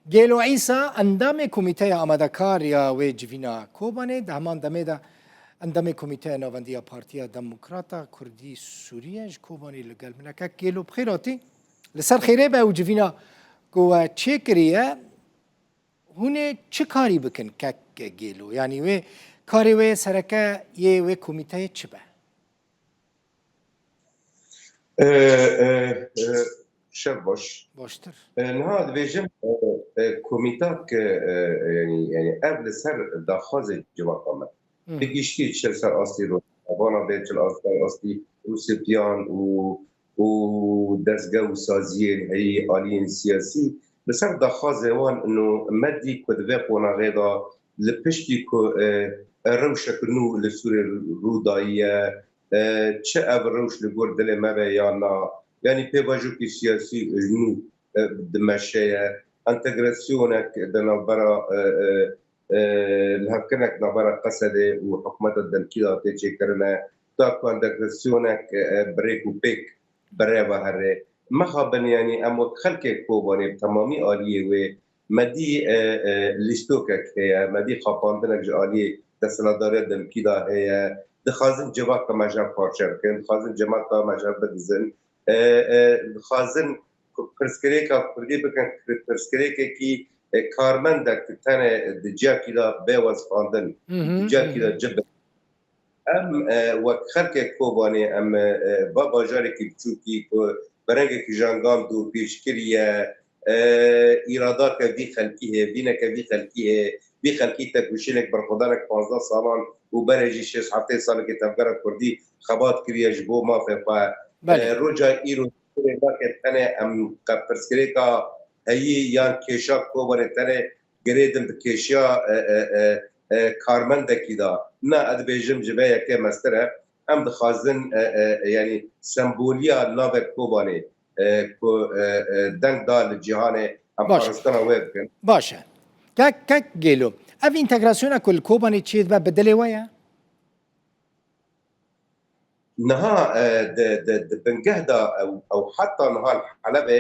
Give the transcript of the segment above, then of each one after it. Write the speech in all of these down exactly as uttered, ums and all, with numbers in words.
Gêlo Îsa, endamê Komîteya Amadekar ya wê civîna Kobanê, di heman demê de endamê Komîteya Navendî ya Partiya Demokrata Kurdî Sûriye ji Kobanê li gel min e. Kek Gêlo, bi xêr hatî. Li ser xêrê be û civîna ku we çêkiriye, hûn ê çi karî bikin kek Gêlo? Yanî wê karê wê sereke yê wê komîteyê çi be? E, e, e, şev baş. Baştir. E, niha dibêjim, e, e, komîtak, e, e, yanî, yanî ev li ser daxwazê civaka me. Hı. Bi giştî çi li ser astî rojavana bê, çi li ser astî Rûsîpiyan û, û dezge û saziyên heyî aliyên siyasî li ser daxwazê wan ino me dî ku di vê qonaxê de li piştî ku, e, e, rewşek nû li Sûrê rû dayiye, e, çi ev rewş li gor dilê me be yan na, yanî pêvajoyekî siyasî nû, e, dimeşe ye, entegrasyonek di navbera, e, e, e, lihevkinek navbera Qesedê û hikûmeta demkî de tê çêkirine, ta ku entegrasyonek, e, e, bi rêk û pêk bi rê ve here. Mixabin, yanî em wek xelkê Kobanê bi temamî aliyê wê, me dî, e, e, lîstokek heye, me dî xapandinek ji aliyê desthilatdariya demkî de heye. Dixwazin civaka me ji hev parçe bikin, dixwazin civaka me ji hev bidizin. E, e, dixwazin ku pirsgirêka kurdî bikin pirsgirêkekî, e, karmendek ku tenê di ciyakî de bê wezifandin, Hı hı, di ciyakî hı de hı. cih bike. Em, e, wek xelkê Kobanê em, e, e, va bajarekî biçûkî ku bi rengekî jangan dûr pêş kiriye, e, îradake vî xelkî heye, vîneke vî xelkî heye, vî xelkî tekoşînek berxwedanek panzdeh salan û berê jî şêst heftê salekê tevgera kurdî xebat kiriye ji bo mafê xwe. Belê. E, roja îro Kurê nake tenê em qe pirsgirêka heyî yan kêşa Kobanê tenê girêdin bi kêşiya, e, e, e, e, karmendekî de. Na, ez dibêjim ji vê yekê mestir e. Em dixwazin, e, e, e, yanî semboliya navê Kobanê, e, ku, e, e, deng da li cîhanê, em Baş. parastina wê bikin. Baş e. Kek, kek Gêlo, ev întegrasyona ku li Kobanê çêdibe bi dilê we ye? Niha, e, di, di, di bingeh de ew, ew heta niha li Helebê,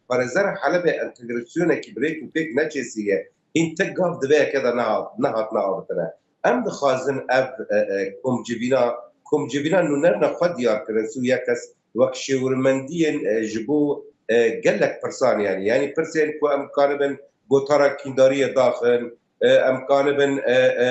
parêzera Helebê entegrasyonekî bi rêk û pêk neçêsiye, hîn ti gav di vê yekê de nehat, nehatine avitine. Em dixwazin ev, e, e, komcivîna, komcivîna nûnerine xwe diyar kirin, sî û yek kes wek şêwirmendiyên, e, ji bo, e, gelek pirsan, yanî, yanî pirsên ku em kanibin gotara kîndariyê daxin, e, em kanibin, e, e,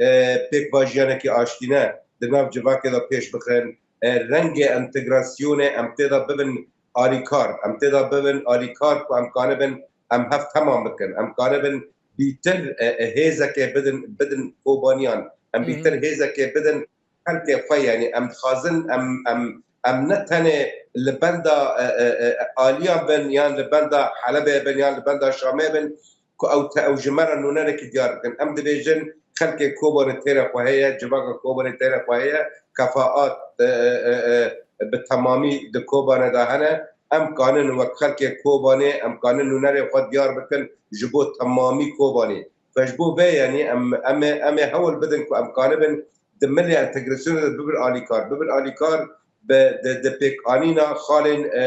e, pêkvajiyanekî aştîne di nav civakê de pêş bixin. E, rengê entegrasyonê em tê de bibin alîkar. Em tê de bibin alîkar ku em kanibin em hev temam bikin. Em kanibin bîtir, e, e, hêzekê bidin, bidin Kobaniyan. Em Hı hı. bîtir hêzekê bidin xelkê xwe. Yanî em dixwazin em, em, em ne tenê li benda, e, e, e, aliyan bin yan li benda Helebê bin yan li benda Şamê bin, ku ew te, ew ji me re nûnerekî diyar bikin. Em dibêjin xelkê Kobanê têrê xwe heye, civaka Kobanê têrê xwe heye, kefaat, e, e, e, e, bi temamî di Kobanê de hene. Em kanin wek xelkê Kobanê, em kanin nûnerê xwe diyar bikin ji bo temamî Kobanê. Ve ji bo vê, yanî em, em ê, em ê hewl bidin ku em kanibin di milê entegrasyonê de bibin alîkar. Bibin alîkar bi, di, di pêkanîna xalên, e,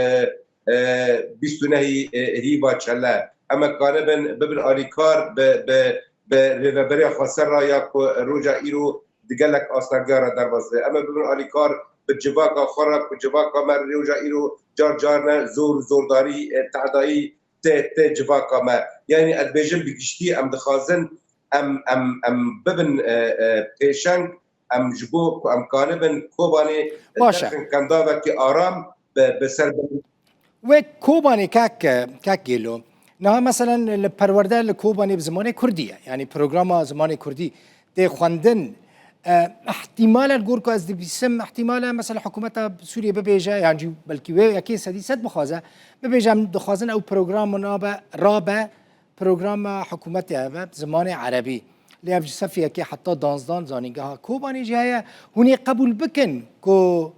e, bîst û nehî, e, hîva çele. Em ê kanibin bibin alîkar bi, bi, bi rêveberiya xweser re ya ku roja îro di gelek astengera derbas be. Em ê bibin alîkar bi civaka xwe re ku civaka me roja îro car carine zor û zordarî, e, tehdayî tê, tê civaka me. Yanî ez dibêjim bi giştî em dixwazin em, em, em bibin, e, e, pêşeng, em ji bo ku em kanibin Kobanê Baş e. derxin qendavekî aram bi, bi ser bin. Wê Kobanê kek, kek Gêlo. Niha meselen li perwerde li Kobanê bi zimanê Kurdî ye. Yanî programa zimanê Kurdî tê xwendin. E, ihtimal e, li gor ku ez dibîsim, ihtimal e mesela hikûmeta Sûriyê bibêje, yan jî belkî wê yekê sedî sed bixwaze, bibêje, em dixwazin ew program nabe, rabe, programa hikûmetê ev e, bi zimanê erebî. Lê ev ji sefê yekê heta danzdan zanîngeha Kobanê jî heye. Hûn ê qebûl bikin ku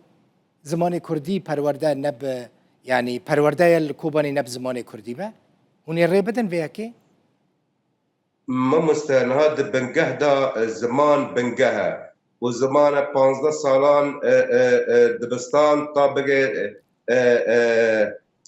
zimanê Kurdî perwerde ne bi, yanî perwerdeye li Kobanê ne bi zimanê Kurdî be? Hûn ê rê bidin vê yekê? Mamoste, niha di bingeh de, e, ziman bingeh e. Û ziman e panzdeh salan, e, e, e, dibistan ta bige, e, e, e,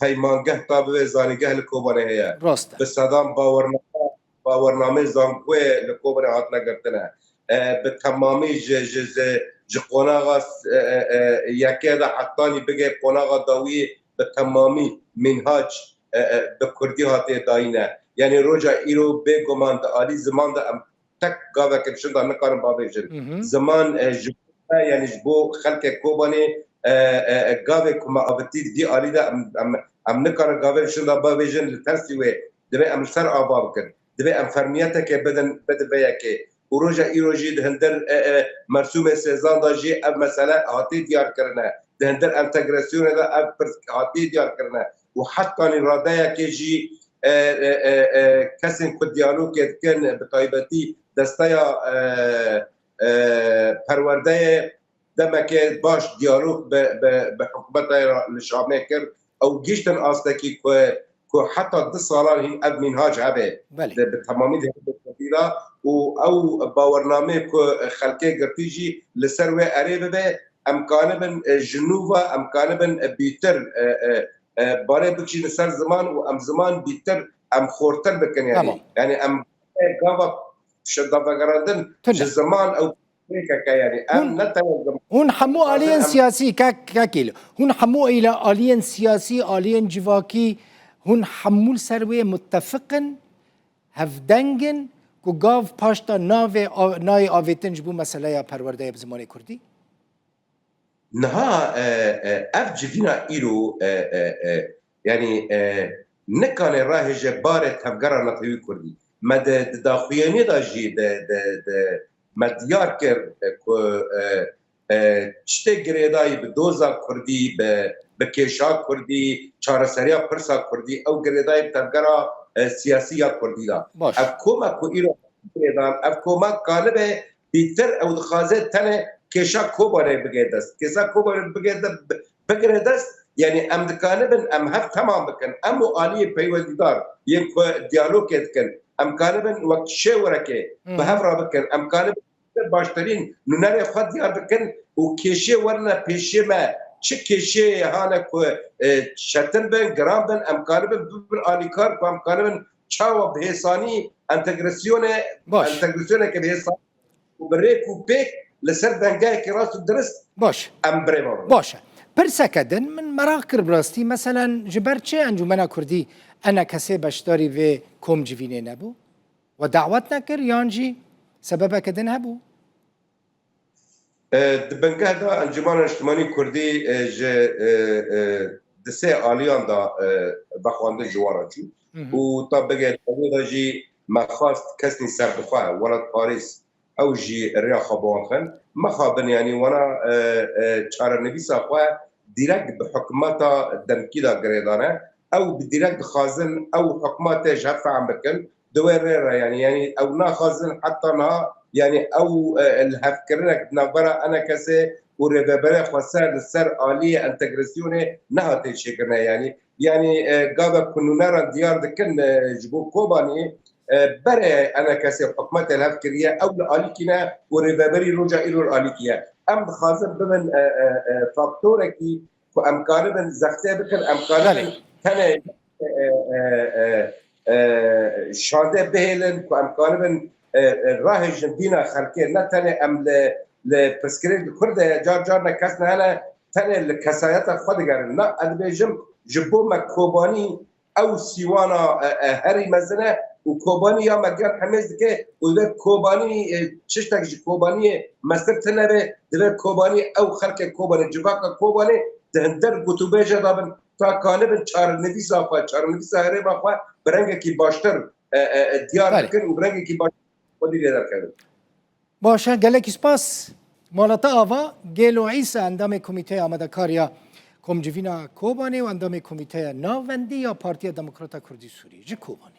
peymangeh ta bibe zanîngeh li Kobanê heye. Rast e. Bi sedan bawername, bawernameyê zankoyê li Kobanê hatine girtine. E, bi temamî ji, ji, ji, ji qonaxa s-, e, e, e, yekê de hetanî bigê qonaxa dawiyê bi temamî mînhac, e, e, bi kurdî hatiye dayîne. Yanî roja îro bêguman di alî ziman de em tek gaveke şinda nikarin bavêjin. Hı hı. Ziman, e, ji bo me, yanî ji bo xelkê Kobanê, e, e, e, gavê ku me avitî di vî alî de em, em, em nikarin gavê şinda bavêjin, li tersî wê divê em li ser ava bikin. Divê em fermiyeteke bidin, bidin vê yekê. Û roja îro jî di hindir, e, e, mersûmê sêzan de jî ev mesele hatî diyar kirine. Di hindir entegrasyonê de ev pirs hatî diyar kirine. Û hetanî radeyekê jî, e, e, e, e, kesên ku diyalogê dikin, bi taybetî desteya, e, e, perwerdeyê demeke baş diyalog bi, bi, bi hikûmetê re li Şamê kir. Ew gihiştin astekî ku, ku heta du salan hîn ev mînhac hebe. Belê. Di, bi temamî di hevdû de û ew bawernameyê ku xelkê girtî jî li ser wê erê bibe, em kanibin, e, ji nû ve em kanibin, e, bîtir, e, e, e, barê bikişînin ser ziman û em ziman bîtir, em xortir bikin, yanî. Tamam. Yanî em gava şindavegerandin Tune. Ji ziman ew pêkeke, yanî. Em Hûn, ne tenê ziman. Hûn hemû Lazim aliyên em siyasî, kek, kek Îlo. Hûn hemû îla aliyên siyasî, aliyên civakî, hûn hemû li ser wê muttefiq in, hevdeng in ku gav paşta navê a-, nayê avêtin ji bo meseleya perwerdeyê bi zimanê kurdî? Niha, e, e, ev civîna îro, e, e, e, yanî, e, nikane rahêje barê tevgera netewî kurdî. Me di, di daxuyaniyê de jî di, di, di, me diyar kir, e, ku, e, e, tiştê girêdayî bi doza kurdî, bi, bi kêşa kurdî, çareseriya pirsa kurdî, ew girêdayî bi tevgera, e, siyasî ya kurdî de. Baş. Ev koma ku îro girêdan, ev koma kalibe bîtir ew dixwaze tenê kêşa Kobanê bigire dest. Kêşa Kobanê bigire de-, bigire dest, yanî em dikanibin, em hev temam bikin. Em û aliyê peywendîdar yên ku diyalogê dikin, em kanibin wek şêwerekê Hı. bi hev re bikin. Em kanibin baştirîn nûnerê xwe diyar bikin û kêşê werine pêşê me. Çi kêşeyê hane ku, e, çetin bin, giran bin, em kanibin bibin alîkar ku em kanibin çawa bi hêsanî entegrasyonê, Baş. entegrasyoneke bi hêsanî û bi rêk û pêk li ser dengeyekî rast û dirist Baş. em birêve bin. Baş e. Pirseke din min meraq kir bi rastî, meselen ji ber çi Encûmena Kurdî ENKSê beşdarî vê komcivînê nebû? We dawet nekir yan jî sebebeke din hebû? E, di bingeh de Encûmena Niştimanî Kurdî, e, ji, e, e, di sê aliyan de, e, vexwendin ji wan re çû. Hı hı. Û ta bigê dawiyê de jî me xwest kesnî serbixwe, welatparêz, ew jî rêya xwe bi wan xin. Mixabin, yanî wana, e, e, çarenivîsa xwe dîrekt bi hikûmeta demkî de girêdane. Ew bi dîrekt dixwazin ew hikûmetê ji hev fehm bikin. Di wê rê re, yanî, yanî ew naxwazin heta niha, yanî ew, e, lihevkirinek di navbera ENKSê û rêveberê xweser li ser aliyê entegrasyonê nehate çêkirine, yanî. Yanî, e, gava ku nûneran diyar dikin, e, ji bo Kobanî, e, berê ENKSê hikûmetê li hev kiriye, ew li alîkî ne û rêveberî roja îro li alîkî ye. Em dixwazin bibin, e, e, e, faktorekî ku em karibin zextê bikin, em karibin Belê. tenê, e, e, e, e, e, şande bihêlin, ku em karibin, e, e, rahêjin dîna xelkê. Ne tenê em li, li pirsgirêk li Kurd de ye, car car ne kes ne hene, tenê li kesayeta xwe digerin. Na, ez dibêjim, ji bo me Kobanî ew sîwana, e, e, herî mezin e û Kobanî ya me giyan hemêz dike û divê Kobanî, e, tiştek ji Kobaniyê mestir tune be, divê Kobanî ew xelkê Kobanê, civaka Kobanê di hinder gotûbêje de bin, ta kanibin çarenivîsa xwe, çarenivîsa herêma xwe bi rengekî baştir, e, e, e, diyar Belê. bikin û bi rengekî baştir xwedî lê derkevin. Baş e, gelekî spas. Mala te ava, Gêlo Îsa, endamê Komîteya Amadekar ya Komcivîna Kobanê û endamê Komîteya Navendî ya Partiya Demokrata Kurdî Sûrî ji Kobanê.